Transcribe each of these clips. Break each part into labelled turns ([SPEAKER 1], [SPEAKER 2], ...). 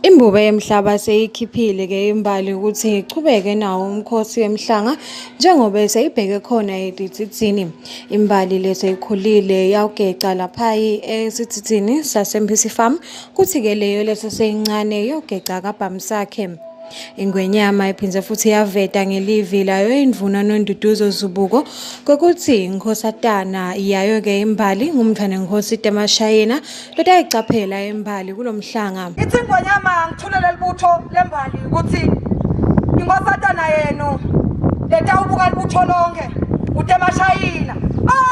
[SPEAKER 1] Imbube yemhlaba seyikhiphile-ke imbali ukuthi ichubeke nawo umkhosi wemhlanga njengoba seyibheke khona etithithini. Imbali le seyikhulile yawugeca lapha esithithini saseMphisi Farm kuthi-ke leyo leseseyincane yogeca kaBhamsakhe. Ingwenyama iphinde futhi yaveta ngelivi layo indvuna Nonduduzo Zubuko kwekutsi inkhosatana yayo-ke imbali ngumntfwanenkosi Temashayina lotayicaphela imbali kulomhlanga.
[SPEAKER 2] Ithi ingwenyama ngithulele libutho lembali ukuthi inkhosatana yenu letawubuka libutho lonke uTemashayina. Atha!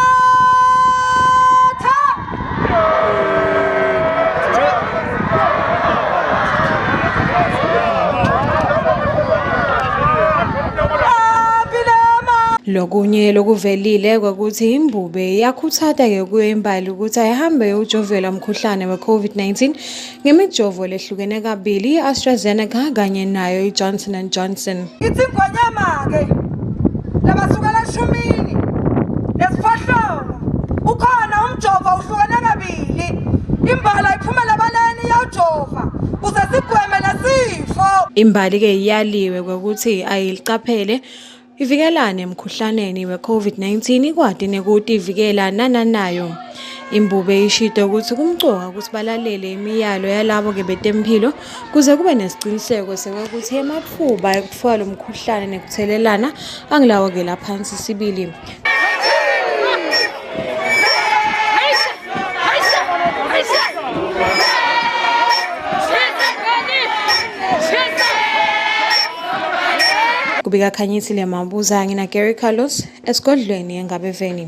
[SPEAKER 1] Lokunye lokuvelile kwakuthi imbube iyakhuthata-ke kuyo imbali ukuthi ayihambe iyojovela umkhuhlane we-COVID-19 ngemijovo lehlukene kabili i-AstraZeneca kanye nayo i-Johnson and Johnson.
[SPEAKER 2] Ithi ingonyama-ke labasukela eshumini nesiphohlongo ukhona umjovo uhlukene kabili imbala iphumela ebaleni iyawujova kuze sigweme lesifo.
[SPEAKER 1] Imbali-ke iyaliwe kwekuthi ayilicaphele ivikelane emkhuhlaneni we-COVID-19 ikwati nekutivikela nananayo. Imbube ishito ukuthi kumcoka ukuthi balalele imiyalo yalabo-ke betemphilo kuze kube nesiciniseko sekuthi ematfuba ekutfola lo mkhuhlane nekuthelelana angilawo-ke laphansi sibili. Kubika Khanyisile Mabuza ngina Gary Carlos esigodlweni eNgabeveni.